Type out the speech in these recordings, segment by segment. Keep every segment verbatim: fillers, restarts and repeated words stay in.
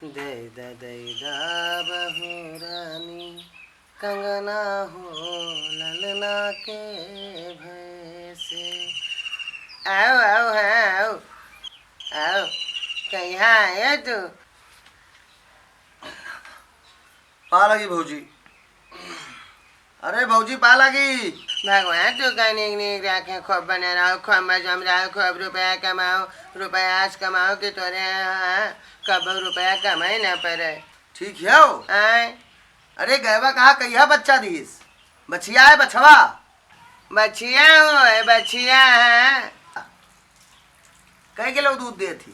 दे द, दे द बहू रानी, कंगना हो ललना के भैंसे। आओ, आओ, हाँ, आओ, आओ। कहिया आए तू? पा लगी भौजी। अरे भौजी, पा लगी। भगवान तू का नीक नीक राखे, खूब बने रहो, खूब मजम रहो, खूब रुपया कमाओ, रुपया आज कमाओ कि तोरे यहाँ कबो रुपया कमाई ना पड़े। ठीक है हो? आय। अरे गैवा कहा कहिया बच्चा दीस? बछिया है बछवा? बछिया हो, ए बछिया है। कै किलो दूध देत ही?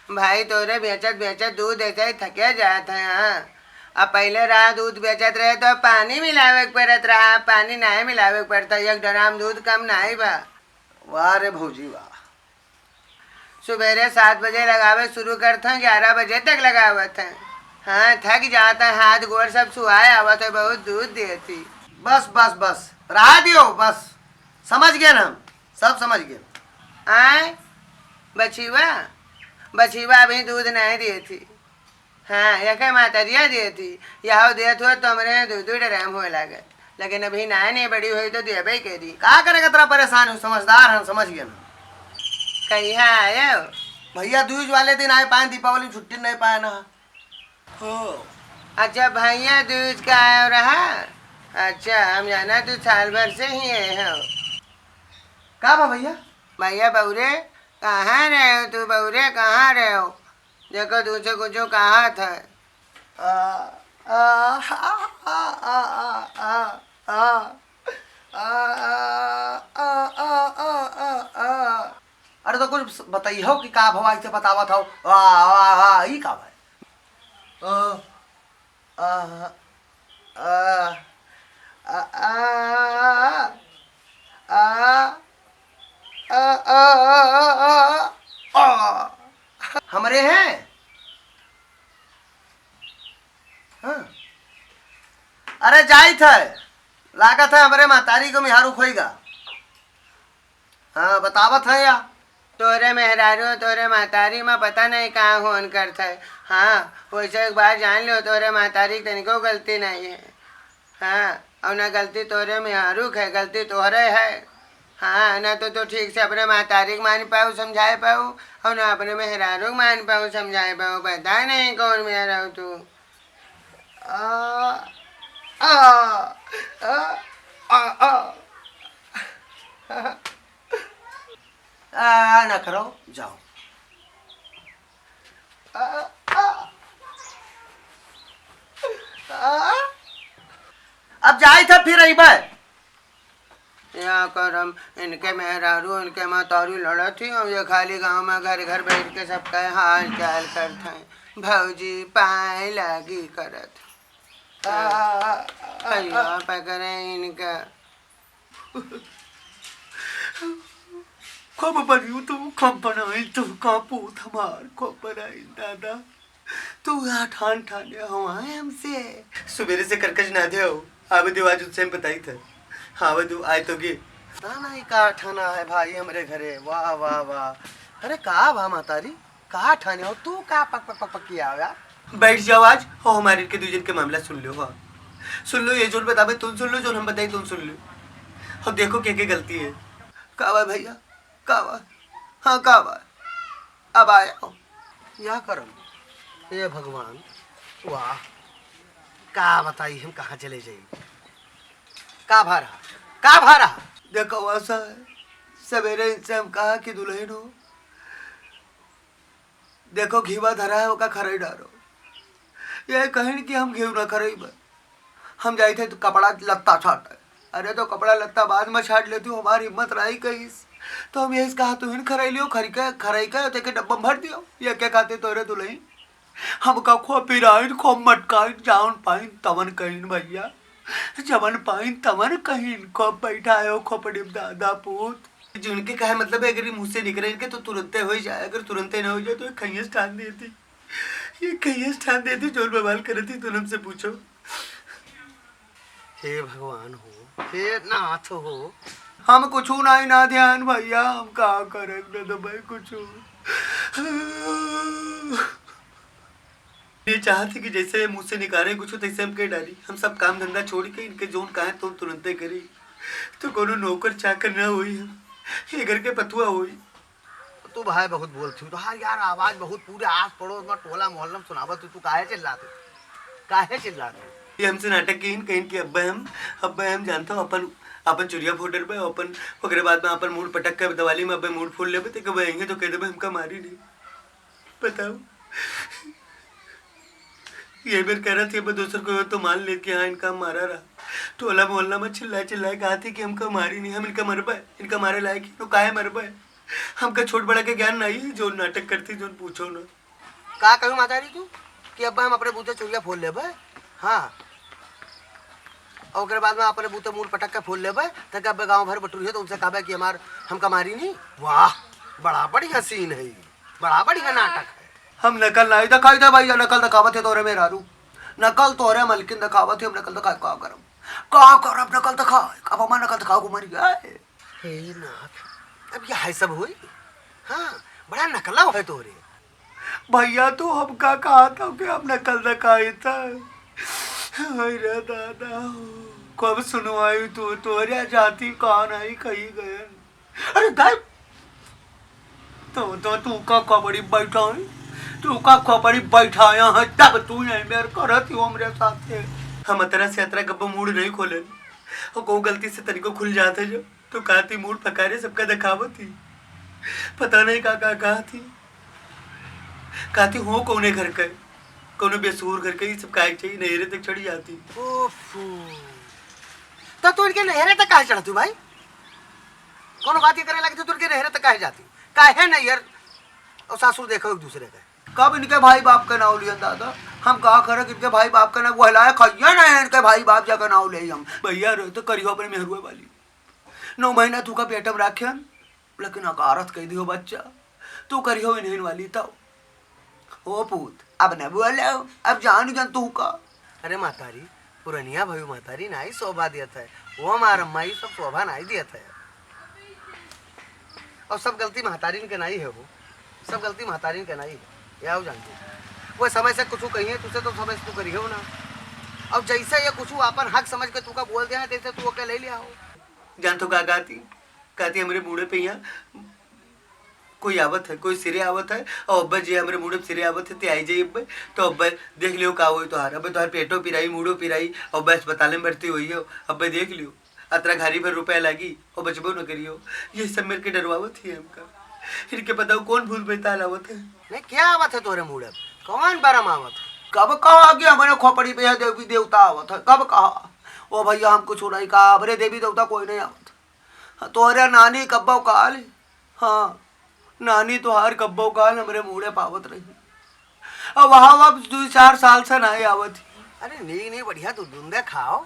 भाई तोरे बेचत बेचत दूध ऐसे ही थके जात है। हाँ, अब पहले रहा दूध बेचत रहे तो पानी मिलावे के पड़त रहा, पानी नाहीं मिलावे के पड़ता, एक ड्राम दूध कम नाहीं बा। वाह रे भौजी वाह। सुबेरे सात बजे लगावे शुरू करत हैं, ग्यारह बजे तक लगावत हैं। हाँ, थक जात हैं, हाथ गोड़ सब सुहाए आवत है, बहुत दूध देती। बस बस बस, रहा दियो बस, समझ गए ना हम, सब समझ गए। आय बछिवा, बछिवा अभी दूध नहीं देती। हाँ, एके मातरिया देती, यहो देत हो तो हमरे दू दू ड्राम होए लागत, लेकिन अभी नाय नहीं बड़ी हुई तो देबे करी। का करे कतरा परेशान हो, समझदार हन, समझ गए ना। कहिया आयो? भैया दूज वाले दिन आए पाए, दीपावली में छुट्टी नहीं पाए ना। हो। अच्छा भैया दूज का आयो रहा? अच्छा हम जाना तू साल भर से ही आए हो। का बा भैया? भैया बउरे कहाँ रहे हो तू? बउरे कहाँ रहे हो? देखो तुझसे कुछ कहा था। आ, आ, आ। अरे तो कुछ बताइए हो कि का भवा इसे बतावत हो? आ, आ, आ, ई का भाई? आ, आ, आ, आ, आ, आ, आ, आ, आ, आ, आ। हमरे हैं? हाँ। अरे जाइत है, लागत है हमरे महतारी को मिहारू खोइगा। हाँ, बतावत है या। तोरे मेहरारू, तोरे महतारी में पता नहीं कहाँ होन करत है। हाँ, वैसे एक बात जान लो, तोरे महतारी के तनिको गलती नहीं है। हाँ, और ना गलती तोरे मेहरारू के है, गलती तोहरे है। हाँ, ना तो तू ठीक से अपने महतारी के मान पाऊ, समझाए पाऊ, और ना अपने मेहरारू के मान पाऊ, समझाए पाऊ। पता नहीं कौन मेहरारू तू। आ, आ, आ, आ, आ। आ, ना करो, जाओ। आ, आ, आ। अब जाई था फिर अइबे। या करम, इनके मेहरारू, इनके महतारी लड़त ही, और ये खाली गाँव में घर घर बैठ के सबका हाल चाल करत हैं। भौजी पाए लागी करत। आ, आ, आ, आ, कहिया आ। पकड़े इनका। खूब बनियो तू, खूब बनाई तू, का पूत हमार, खूब बनाई दादा। तू का ठान ठाने हो आए हमसे? सुबेरे से करकज ना दे हो, आवे दो आज उनसे हम बताई थे। हाँ, आवे दो, आए तो गे। ना, ना, ई का ठाना है भाई हमरे घरे, वाह, वाह, वाह। अरे का बा महतारी, का ठाने हो तू, का पक, पक, पक, पक किया हो यार? बैठ जाओ आज, हो हमारे के दू जन के मामला सुन लो, हाँ। सुन लो, ये जोन बतावे, तुम सुन लो, जोन हम बताई, तुम सुन लो। और देखो के, के गलती है। का बा भैया, का बा? हाँ, का बा? अब आया हो। या करम, ए भगवान, वाह, का बताई हम कहाँ चले जाई? का भा रहा, का भा रहा? देखो, ऐसा है, सवेरे इनसे हम कहा कि दुल्हन हो, देखो, घीवा धरा है, ओका खरई डारो। ये कहिन कि हम घीव ना खरई बा। हम जाई थे तो कपड़ा लत्ता छाटे। अरे, तो कपड़ा लत्ता बाद में छाट लेती हूँ, हमारी हिम्मत रही कईस। तो हम यही कहा, तू हिन खरई लियो, खरी के, खरई के, तेके डब्बा में भर दियो। ये क्या कहते तोरे दुल्हन? हमका खूब पिराइन, खूब मटकाइन, जाउन पाइन तवन कहिन भैया, जवन पाइन तवन कहिन। खूब बैठायो खोपड़ी में दादा पूत। जिनके कहे मतलब है, अगर ये मुँह से निकले इनके तो तुरंते हो ही जाए, अगर तुरंते ना हो जाए तो ये खैयस ठान देती, ये खैयस ठान देती, जोर बवाल करती, तुम हमसे पूछो। हे भगवान हो, हे नाथ हो। हम कुछ ना ही ना ध्यान भैया, हम का करब ना तो भाई कुछ। चाहत ही कि जैसे ये मुँह से निकारे कुछ, तैसे हम कह डारी। हम सब काम धंधा छोड़ के इनके जौन कहे तो तुरंते करी। तो कोनो नौकर चाकर ना होई, हम ये घर के पतुआ होई। तू भाई बहुत बोलत हूँ, तोहार यार आवाज बहुत पूरे आस पड़ोस में, टोला मोहल्ला में सुनावत हूँ। तू काहे चिल्लात हूँ? काहे चिल्लात हूँ? ये हमसे नाटक कीन, कहिन कि अब्बे हम, अब्बे हम जानत हो अपन, अपन चुरिया फोड़ डरबे, अपन ओकरे बाद में अपन मूड़ पटक के दिवाली में अब्बे मूड़ फोड़ लेबे, ते कबे आएंगे तो कह देबे हमका मारी नहीं। बताओ, ये बेर करत ही, अब दोसर कोई होत तो मान लेत कि हाँ, इनका मारा रहा। टोला मोहल्ला में चिल्लाए चिल्लाए कहत ही कि हमका मारी नहीं, हम इनका मरबे, इनका मारे लायक ही, तो काहे मरबे? हमका छोट बड़ा के ज्ञान नहीं है, जो नाटक करती, जो पूछो ना। का कहू मातारी तू कि अब हम अपने बूते चुरिया फोड़ लेबे? हाँ, और ओकरे बाद में अपने बूते मूड़ पटक के फोड़ लेबे, तक अब गाँव भर बटुरी है तो उनसे कहबे कि हमार, हमका मारी नहीं। वाह, बड़ा बढ़िया सीन है, बड़ा बढ़िया नाटक है। हम नकल नहीं दिखाई दे भैया, नकल दिखावत है तोरे मेहरारू, नकल तोरे मलकिन दिखावत है, हम नकल दिखाए का करब, का करब नकल दिखाए, अब हमार नकल दिखाओ को मर गया है। हे नाथ, अब यह है सब होई? हाँ, बड़ा नकलव है तोरे। भैया, तू हमका कहा था कि हम नकल दिखाई था? अरे दादा, कब सुनवाई तू? तोरे जाति कहाँ नहीं कही गए। अरे दाई, तो, तो तू का कबड़ी बैठा है? तू का कबड़ी बैठाया है, तब तू यहीं मेर करत ही हमरे साथे। हम अतरा से अतरा गब्बो मूड़ नहीं खोले। और को गलती से तनिको खुल जात है जो, तो कहती मूड़ पकारे सबका दिखावत ही। पता नहीं का, का कहती। कहती हो कौने घर के, कौनो बेसुर घर के, ये सब काहे के चाहिए, नैहरे तक चढ़ी जाती। ओफो। तो तू इनके नैहरे तक काहे चढ़ती भाई? कौनो बात ये करे लगी तो तू इनके नैहरे तक काहे जाती? काहे नहीं यार? और सासू देखो एक दूसरे के। कब इनके भाई बाप के नाव लियन दादा? हम का करे कि इनके भाई बाप के नाव, वो हिलाए खाइए ना इनके भाई बाप जाके नाव ले हम। भैया रहे तो करियो अपने मेहरुए वाली। नौ महीना तू का पेट में राखेन, लेकिन हकारत कह दियो बच्चा, तू करियो इन्हें वाली तब। ओ पूत, अब न बोलो, अब जान जन तू का। अरे मातारी, पुरनिया भई मातारी नाई शोभा दियत है, वो हमार अम्मा ई सब शोभा नाई दियत है। और सब गलती महतारिन के नाई है हो, सब गलती महतारिन के नाई है। ये आओ जानती, वो समय से कुछ कहिए तुझसे तो समय से तू करिए हो ना। अब जैसे ये कुछ आपन हक समझ के तू का बोल दिया है, तैसे तू ओके ले लिया हो। जान तो का कहती, कहती हमरे बूढ़े पे यहाँ कोई आवत है, कोई सिरे आवत है, और अब्बे जे हमरे मूड़े पे सिरे आवत है, ते आई जाई अब्बे, तो अब्बे देख लियो का होई तोहार, अब्बे तोहार पेटो पिराई, मूड़ो पिराई, और अब्बे अस्पताल में भर्ती होई हो, अब्बे देख लियो, अतरा घारी भर रुपया लागी, और बचबो न करियो। ये सब मिलके डरवावत ही हमका। इनके बताओ कौन भूत बैताल आवत है? नहीं, क्या आवत है तोरे मूड़े पे? कौन बरम आवत है? कब कहा कि हमारे खोपड़ी पे यह देवी देवता आवत है? कब कहा? ओ भैया, हम कुछ नहीं कहा, हमारे देवी देवता कोई नहीं आवत। हाँ, तोहरे नानी कब्बो काल, हाँ, नानी तोहार कब्बो काल हमरे मूड़े पावत रही। अब वहाँ अब दुई चार साल से नाहीं आवत ही। अरे नीक नीक बढ़िया तू दुंदे खाओ,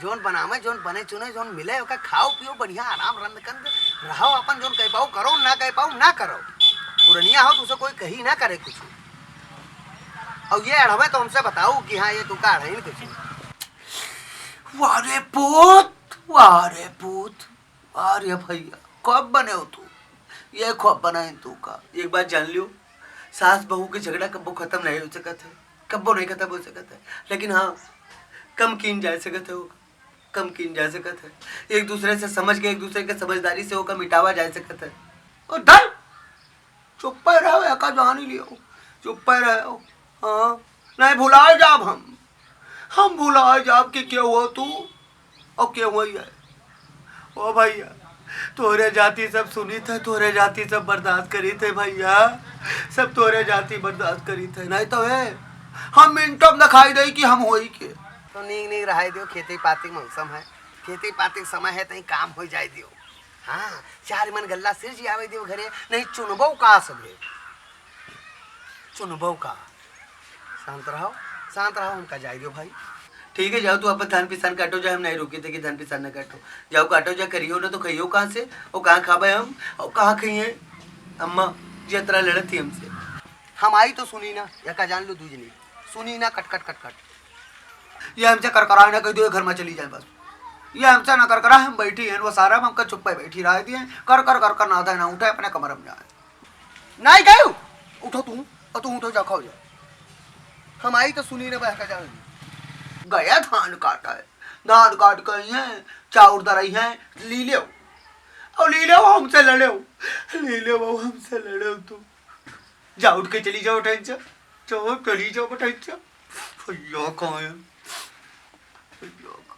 जौन बनावे, जौन बने चुने, जौन मिले, ओका खाओ पियो, बढ़िया आराम रंद कंद रहो, अपन जौन कह पाओ करो, ना कह पाओ ना करो। पुरनिया हो, तुझसे कोई कही ना करे कुछ। और ये अढ़वे तो हमसे बताओ कि हाँ, ये तू का अढ़ाइन कुछ। वाह रे पूत, वाह रे पूत। अरे भैया, कब बने हो तू? ये खूब बनाइन तू का। एक बात जान लियो, सास बहू के झगड़ा कब्बो खत्म नहीं हो सकत है, कब्बो नहीं खत्म हो सकत है। लेकिन हाँ, कम कीन जा सकत है, कम कीन जा सकत है। एक दूसरे से समझ के, एक दूसरे के समझदारी से ओका मिटावा जा सकत है। और डर चुप्पे रहो, एका जानी लियो, चुप्पे रहो। हाँ, नहीं भुलाए जाब हम, हम भुलाए जाब कि के हो तू और के हो ये। ओ भैया, तोहरे जाति सब सुनित है, तोहरे जाति सब बर्दाश्त करित है भैया, सब तोहरे जाति बर्दाश्त करित है, नहीं तो है हम मिनटों में दिखाई दे कि हम होई के। तो नीक नीक रहाई दियो, खेती पाती के मौसम है, खेती पाती के समय है, तहीं काम हो जाए दियो। हाँ, चार मन गल्ला सिर जियावे दियो घरे, नहीं चुनबो का सभे, चुनबो का। शांत रहो, शांत रहो, हमका जाए दियो भाई। ठीक है, जाओ तू अपन धान पिसान काटो, जा हम नहीं रोकी थे कि धान पिसान ना काटो। जाओ काटो, जा करियो ना तो खाइयो कहाँ से, और कहाँ खाबे हम, और कहाँ खाइए? अम्मा जी अतरा लड़त थी हमसे। हम आई तो सुनी ना, या का जान लो दूज नहीं, सुनी ना, कट कट कट कट। ये हमसे करकराए ना कह दो, ये घर में चली जाए बस। ये हमसे ना करकराए, हम बैठी हैं, वो सारा हमका चुप्पे बैठी रह दिए, कर कर कर कर ना आधा ना उठे, अपने कमरे में जाए। नहीं गयो, उठो तू, और तू उठो, जा खाओ जा। हम आई तो सुनी ना बहका जान। गया धान काटा है, धान काट के आई है, चाउर दराई है, ली लेव। और ली लेव हमसे लड़ेव, ली लेव हमसे लड़ेव तू। जा उठ के चली जाओ बटैचा, जाओ चली जाओ बटैचा। भैया कहाँ है? भैया